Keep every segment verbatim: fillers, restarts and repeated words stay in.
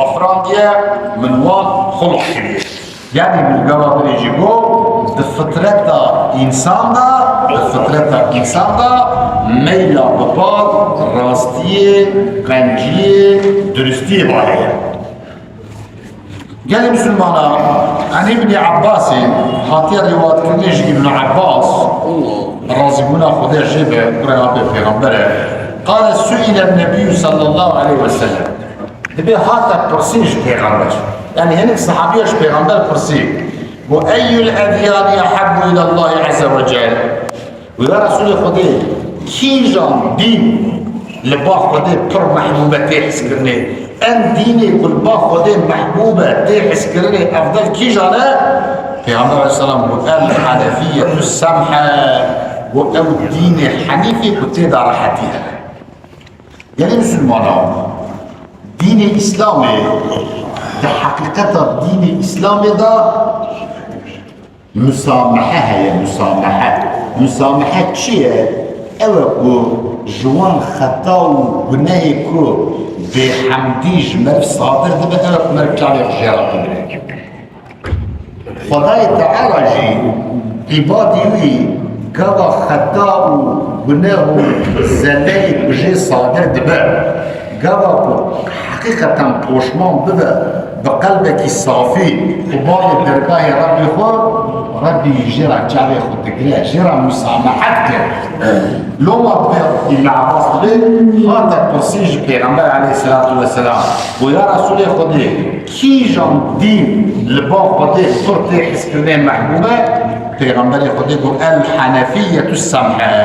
afirandiye, min wan xulq kiriye. Yanî min gava binê jî got, di fitreta însan de, di fitreta însan de meyla bi bal rastiyê, qenciyê, duristiyê va heye. Gelê misilmana, Enî Ibnî Ebbasê, hatiye rîwayetkirinê ji Îbn Ebbas, razîbûna Xwedê jê be, kurê apê pêxember e. Qale suîle Nebîyyu sallallahu aleyhi ve sellem. Dibê hate pirsîn ji pêxember. Yanî hinek sehabiya ji pêxember pirsî. Got, eyyul edyani ehabbu ilallahi azze ve celle. Û ya Resûlê Xwedê, kîjan dîn li ba Xwedê pir mehbûb e tê hizkirinê? Em dînê ku li ba Xwedê mehbûb e tê hizkirinê, efdel kîjan e? Pêxember aleyhisselam got, el henefiyyetu semhe, got, ew dînê henîfî ku tê de rehetî hebe. Gelê misilmanan, dînê Îslamê, di heqîqeta dînê Îslamê de musamehe heye, musamehe. Musamehe çi ye? Ew e ku ji wan xeta û gunehê ku bêhemdî ji meriv sadir dibe, ew e ku meriv çavê xwe jê re bigire. Xwedayê Teala jî îbadî wî gava xeta û guneh û zelleyê ku jê sadir dibe, gava ku heqîqeten poşman bibe, bi qelbekî safî û bayê dergahê Rebbê xwe, Rebbî jê re çavê xwe digire, jê re musamehe dike. Loma dibe Îbn Ebbas dibe, hate pirsîn ji Pêxember aleyhisselatu vesselam, û ya Resûlê Xwedê, kîjan dîn li ba Xwedê pir tê hizkirinê mehbûb e? Pêxemberê Xwedê got, el henefiyyetu semhe.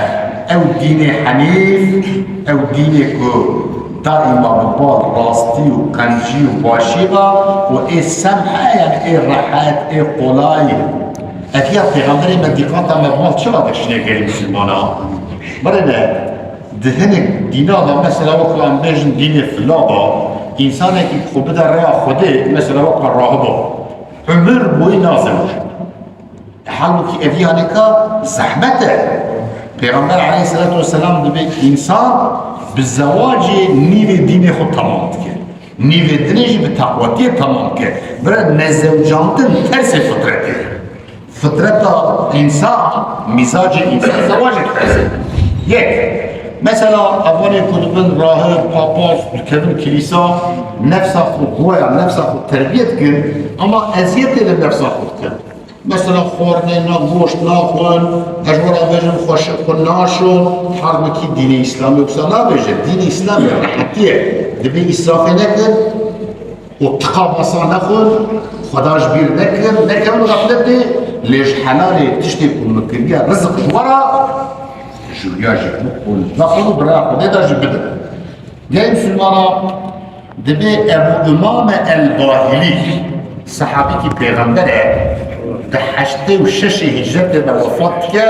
Ew dînê henîf, ew dînê ku daîma bi bal rastî û qencî û başî ve û ê semhe, yani ê rehet, ê qolay. Ev ya Pêxemberê me dîqata me bal çi ve dikişîne gelî misilmana? Birêne, di hinek dîna de mesela wekî em bêjin dînê fila de, însanekî xwe bide rêya Xwedê, mesela wekî rahiba, umir boyî nazewicin. Halbûkî ev yaneka zehmet e. Pêxember aleyhisselatu vesselam dibê însan bi zewacê nîvê dînê xwe temam dike. Nîvê dinê jî bi teqwetiyê temam dike. Bira nezewcandin tersê fitretê ye. Fitreta însan, mîzacê însan zewacê dixwaze. Yek, mesela evanê ku dibin rahib, papaz, dikevin kilîsa, nefsa xwe guya, nefsa xwe terbiye dikin, ama eziyetê li nefsa xwe dikin. Mesela xwarinê na goşt naxwin, ez wera bêjim xweşik xwe naşon, halbûkî dînê Îslamê wisa nabêje. Dînê Îslamê rehetî ye. Dibê îsrafê nekin û tiqa basa nexwin, Xweda ji bîr nekin, nekevin xefletê, lê ji helalê tiştê ku min kiriye rizik ji we re, ji riya jî bixwin, vexwin û bi rêya Xwedê de jî bidin. Gelê misilmana, dibê Ebû Umame el-Bahilî, sehabîkî pêxember e, di heştê û şeşê hicretê de wefat dike,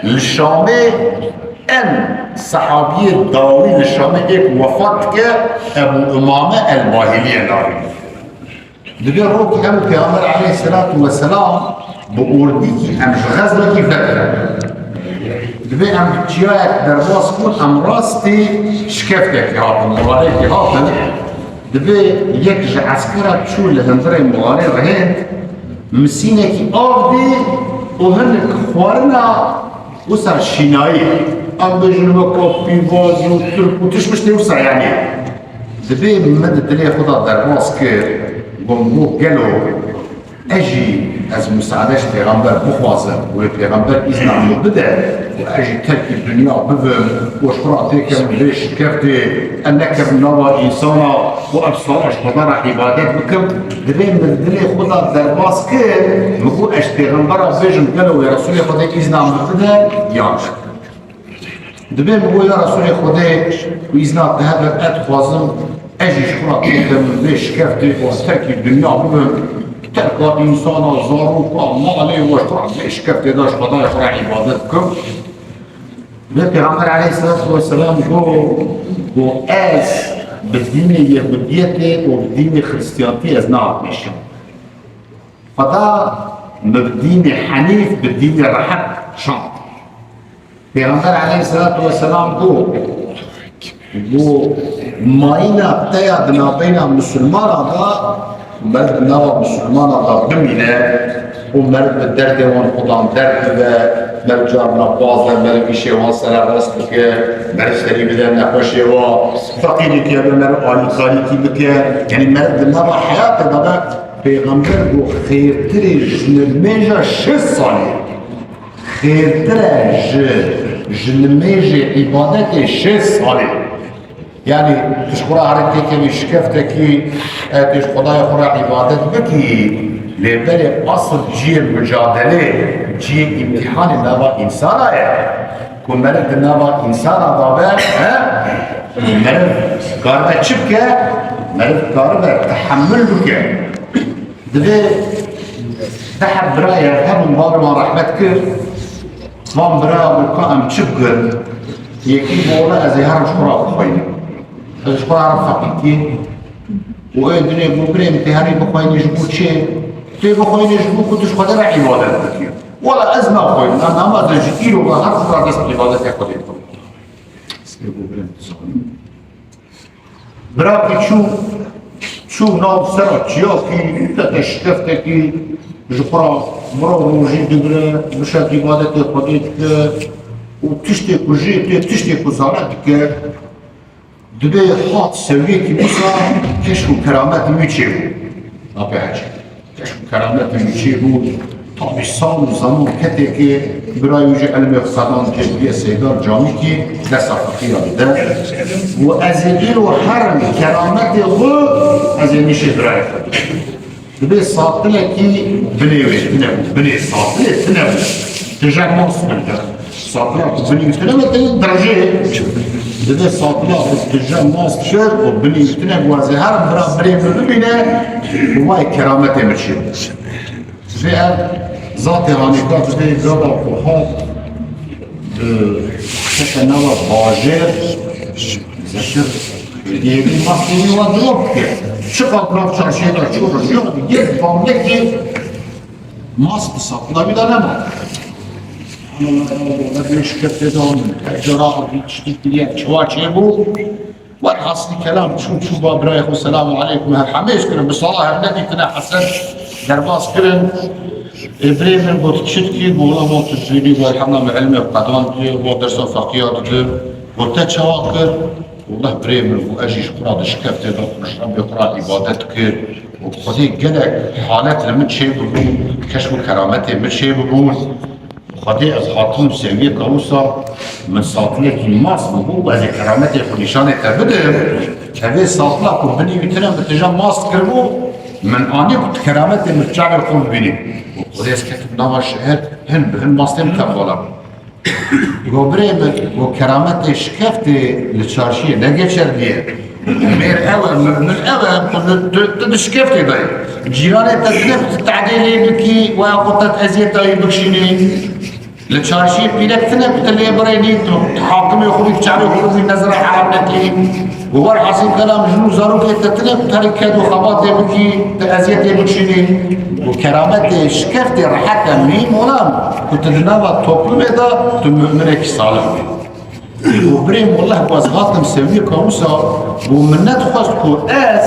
li Şamê en sehabiyê dawî li Şamê ê ku wefat dike, Ebû Umame el-Bahilî ye navê. Dibê rokî em û Pêxember aleyhisselatu vesselam bi ordîkî em ji xezmekî vekirin. Dibê em bi çiyayek derbas bûn, em rastî şikeftekî hatin, miqarekî hatin. Dibê yek ji eskera çû li hundirê miqarê rihênd, misînekî av dî û hinek xwarina Wisa şînayî, em bêjin weka pîvazî û tirk û tişt miştê wisa, yanî. Dibê min di dilê xwe de derbas kir, got, got, gelo ez jî ez misaade ji pêxember bixwazim, wê pêxember îzna min bide û ez jî terkî dinya bibim û ji xwe re têkevim vê şikeftê, ez nekevim nava însana û ev sala ji Xweda re îbadet bikim. Dibê min dilê xwe de derbas kir, min got, ez pêxembera bêjim, gelo wê Resûlê Xwedê îzna min bide yan? Dibê min got, ya Resûlê Xwedê, ku îzna te hebe, ez dixwazim, ez jî ji xwe re têkim vê şikeftê û terkî dinya bibim, terka însana, zaroka, malê û ji xwe re vê şikeftê de ji Xwedayê xwe re îbadet bikim. Vê Pêxember aleyhisselatu vesselam got, got, ez bi dînê Yehudiyetê û bi dînê Xiristiyantî ez nehatime şand. Xweda min bi dînê henîf, bi dînê rehet şand. Pêxember aleyhisselatu vesselam got, Ku mayîna te ya di navbeyna misilmana de, meriv di nava misilmana de bimîne û meriv bi derdê wan xudan derd bibe, meriv carna baz de, meriv îşê wan sererast bike, meriv serî bide nexweşê wa, feqîrî ke be meriv alîkarîkî bike. Yanî meriv di nava heyatê de be, Pêxember got, xêrtir e ji nimêja şêst salî. Xêrtir e ji, ji nimêjê îbadetê şêst salê. Yanî tu ji xwe re here têkevî şikeftekî, e, tu ji Xwedayê xwe re îbadet bikî, lê berê esil cihê mucadelê, cihê îmtîhanê nava însana ye. Ku meriv di nava însana de be, he? Meriv karibe çi bike? Meriv karibe tehemul bike. Divê deh birayê hebûn, bavê wan rehmet kir. Van biraya got, ka em çi bikin? Yekî got, wela ez ê herim ji xwe re bixwînim. Ez ji xwe re herim feqîrkî. Û ê dinê got, birê min, tê herî bixwînî ji bo çi? Tê bixwînî ji bo ku tu ji Xwedê re îbadet bikî. Wela ez naxwînim, em, em ez ê ji îro ve her ji xwe re dest bi îbadetê Xwedê bikim. Ê got, birê min, tu zanî. Birakî çû, çû nav sera çiyakî, kete şikeftekî, ji xwe re mira rojî digire, bişek îbadetê Xwedê dike û tiştê ku jê tê, tiştê ku zane dike, dibê hat sewiyekî wisa keşf û kerametê wî çêbû. Apê hecî. Keşf û kerametê wî çêbû, tabî sal û zeman ketêkê birayê wî jî ilmê xwe qedand, cêbiyê Seydar Camîkî desa feqîra dide. Û ez ê îro herim kerametê xwe, ez ê nîşê birayê xwe bidim. Dibê satilekî binê wê tune bû, binê satilê tune bû. Tije mast bû. Satila ku binî tune me tê dirjê. Dibê satila ku tije mast kir û binî tune bû, ez ê herim bira birê min bibîne û vay kerametê min çi. Dibê ev zatê hanîka dibê gava ku hat, e, kete nava bajêr, zekir, êdî mastê wî wan dilop dike. Çiqas nav çarşiyê de çû, rijiya, yek damlekê mast di satila wî de nema. Ana, ana, ana, ana, şikefte de min. Her cara tiştî kiriye, çawa çêbû. Welhasil kelam çû, çû ba birayê xwe, selamu aleykum, her hemêş kirin, bi sala her nedîtine Hesen derbas kirin. Ê, birê min got, çi dikî? Got, wela ma tu zûnî, got, elhamdulillah, min ilmê qedand, got, dersa feqiya dide. Got, te çawa kir? Got, wela birê min, got, ez jî ji xwe re di şikeftê de ji Rebbê xwe re îbadet kir. Got, Xwedê gelek halet li min çêbibûn, keşf û kerametê min çêbibûn. Xwedê ez hatim sewiyeka wisa min satilekî mast bû, ez ê kerametê xwe nîşanê te bidim. Tevê satila ku binî wî tune min tije mast kiribû, min anî ku tu kerametê min çavê xwe bibînî. Û Xwedê ez ketim nava şehir, hin bi hin mastê min tevbala. Go birê min, go kerametê şikeftê li çarşiyê ne geçerlî ye. Mêr ew e, mu'min ew e, tu, tu, tu di şikeftê de yî. Cîranê te tine ku tu tehdê lê bikî, weya ku te eziyeta wî bikişînî. Li çarşiyê pîrek tine ku tu lê birênî, tu, tu hakimê xwe bî, tu çavê xwe bî, nezira heram nekî. Û werhasil kelam jin û zarokê te tine ku tu herî ked û xebatê bikî, tu eziyetê bikişînî. Û kerametê şikeftê rehet e, mîm olan ku tu di nava toplumê de tu mu'minekî salih bî. Û birê min, wellah ku ez hatim sewiyeka wisa, û min nedixwest ku ez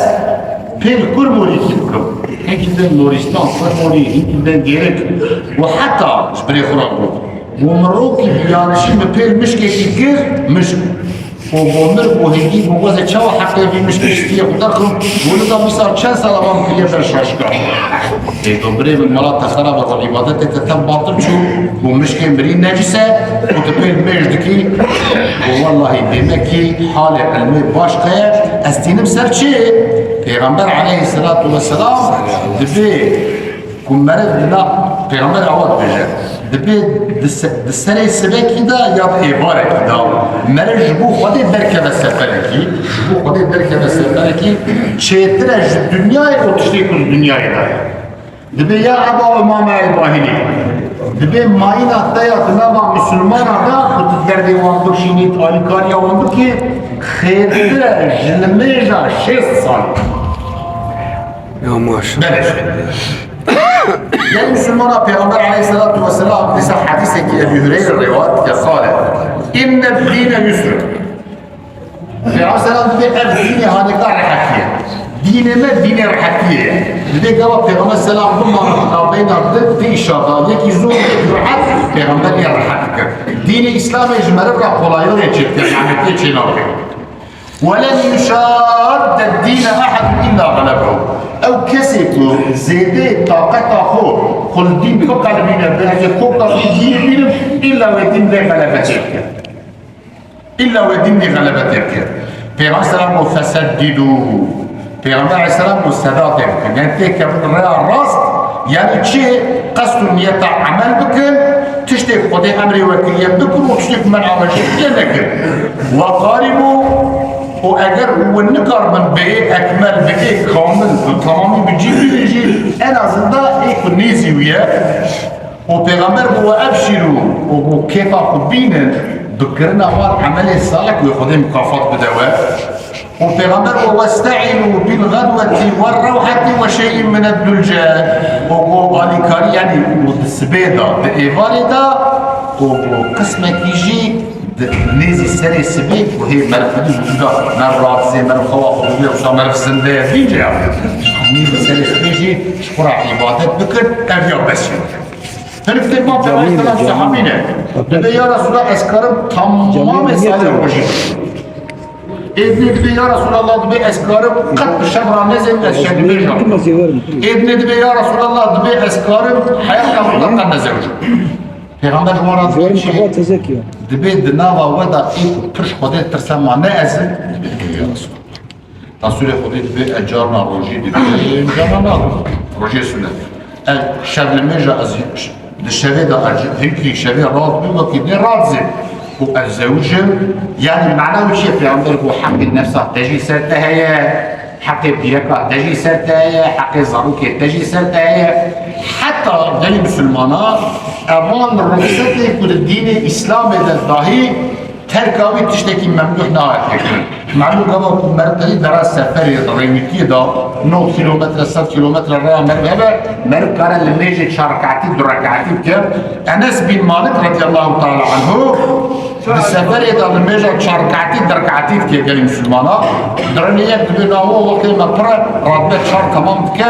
pêl kur morîkî bikim. Hinkî din morîstan, kur morî, hinkî din gêrik. Û heta ji birê xwe re got. Û min rokî biyanişî min pêl mişkekî kir, mişk. Û bo mir û hêgî bû, wezê çawa heqê vî mişkê stiyê xwe derxim, û li da wisa çend sala van kiriye ber şaşka. Ê do birê min, mala te xerab e, îbadetê te tev batil çû, û mişkê mirî necis e, û tu pê mêj dikî. Û wellahî demekî halê ilmê başqa ye. Ez tînim ser çi? Pêxember aleyhisselatu vesselam dibê Ku meriv di nav, Pêxember awa dibêje, dibê di se-, di serê sibekî de ya di êvarekî de meriv ji bo Xwedê derkeve seferekî, ji bo Xwedê derkeve seferekî çêtir e ji dinyayê û tiştê ku li dinyayê de ye. Dibê ya Eba Umame el-Bahilî, dibê mayîna te ya di nava misilmana de ku tu derdê wan bikişînî, tu alîkariya wan bikî, xêrtir e ji nimêja şêst salî. Ya maşallah. Belê. Gelî misilmana Pêxember aleyhisselatu vesselam dîsa hedîsekî Ebî Hureyre rêwayet dike, qale, "Inne dîne yusr." Pêxember selam dibê ev dînê hanêka rehetî ye. Dînê me dînê rehetiyê ye. Dibê gava Pêxember selam bimane navbeyna di, di îşa da. Yekî zor, yekî rehet, Pêxember ê rehet dikir. Dînê Îslamê ji meriv re kolayliğê çêdike, zehmetiyê çênake. "Ve len yuşadde dîne ehedun illa galebehu." Ew kesê ku zêdê taqeta xwe, xwe li dîn biqelibîne, bi ez ê koka vî dînê bînim, îlla wê dîn vê xelebe çêbike. Îlla wê dîn vê xelebe têbike. Pêxember selam got, "Feseddidû." Pêxember aleyhisselam got, "Sedatê bikin." Yani têkevin rêya rast, yani çi? Qest û niyeta emel bikin, tiştê Xwedê emrê we kiriye bikin û tiştê ku men avêje kiriye nekin. "Ve qaribû." Û eger hûn nikaribin bê ekmel, bê kamil, bi tamamî bi cî bînin jî, en azında ê ku nêzî wî ye. Û Pêxember bû, "We ebşîrû", û bû kêfa xwe bînin, bi kirina wan emelê salih wê Xwedê mukafat bide we. Û Pêxember bû, "Westeînû bil xedwetî we rewhetî we şeyîn min ed dulce." Û bû alîkarî, yanî û di sibê de, di êvarê de, û bû qismekî jî di nêzî serê sibê, ku hê meriv xwedî wicûda, meriv radizê, meriv xewa xwe bibê, wisa meriv zinde ye, dînce ya. Nêzî serê sibê jî ji xwe re îbadet bikir, ev ya bes ye. Herif tê ma Peygamber selam sahabî ne. Dibê ya Resulallah ez karim tamamê salê rojî. Êdinê dibê ya Resulallah dibê ez karim qet bi şev ra nezêm ez şev dibêjam. Êdinê dibê ya Resulallah dibê ez karim heyata xwe de qet nezewicim. Pêxember ji wan re dibê çi? Dibê di nava we de ê ku pir ji Xwedê tirse ma ne ez im, dibê ya Resulallah. Resulê Xwedê dibê ez carna rojî dibêm, carna nadim. Rojê sunet. Ez şev li mêja ez di şevê de ez hinkî şevê rast bû, wekî dê razê. Û ez zewicim, yani mana wî çi ye? Peygamber got, "Heqê nefsa te jî ser te heye, heqê pîreka te jî ser te heye, heqê zarokê te jî ser te heye." Heta gelî misilmana evan ruxsetê ku di dînê Îslamê de dahî Terka wî tiştekî memnûh nayê kirin. Melûm gava ku meriv tevî dera seferê rêwîtiyê de nod kîlometre, sed kîlometre rêya meriv hebe, meriv kare li mêjê çar rekatî, du rekatî bike. Enes bin Malik radiyallahu teala anhu di seferê de li mêja çar rekatî, du rekatî dike gelî misilmana. Dirinê yek dibe nawo wextê me pir e, radibe çar temam dike.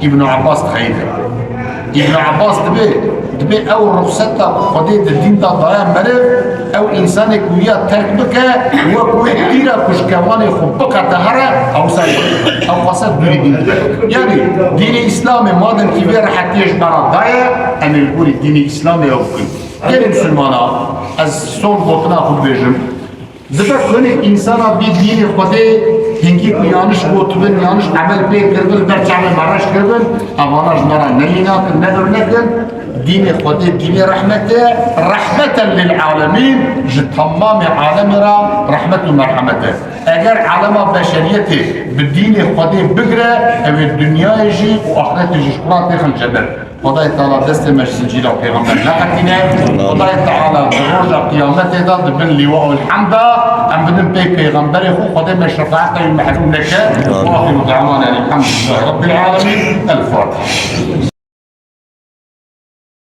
Îbn Abbas dixeyide. Îbn Abbas dibê, dibê ew ruxseta Xwedê di dîn de daye meriv, ew însanê ku ya terk bike, wek wê tîra ku ji kewanê xwe biqete here, ew ser, ew xwasa dûrî dîn dibe. Yanî dînê Îslamê madem kî vê rehetiyê ji me re daye, em ê li gorî dînê Îslamê ew bikin. Gelê misilmana, ez son gotina xwe dibêjim. Dibe ku hinek însana bî dînê Xwedê hingî ku yaniş gotibin, yaniş emel pê kiribin, li ber çavê me reş kiribin, evana ji me re ne mînak in, ne örnek in. Dînê Xwedê dînê rehmetê ye, rehmeten lil alemîn, ji temamê alemê re rehmet û merhemet e. Eger alema beşeriyetê bi dînê Xwedê bigire, ew ê dinyayê jî û axretê jî ji xwe re têxin cenet. Xwedayê Teala destê me ji zincîra Pêxember neqetîne. Xwedayê Teala di roja Qiyametê de di bin lîwaul hemd de em bidin pey Pêxemberê xwe, Xwedê me şefaeta wî mehrûm neke. Wa axiru da'wana elhamdülillahi rabbil alemin. El Fatiha.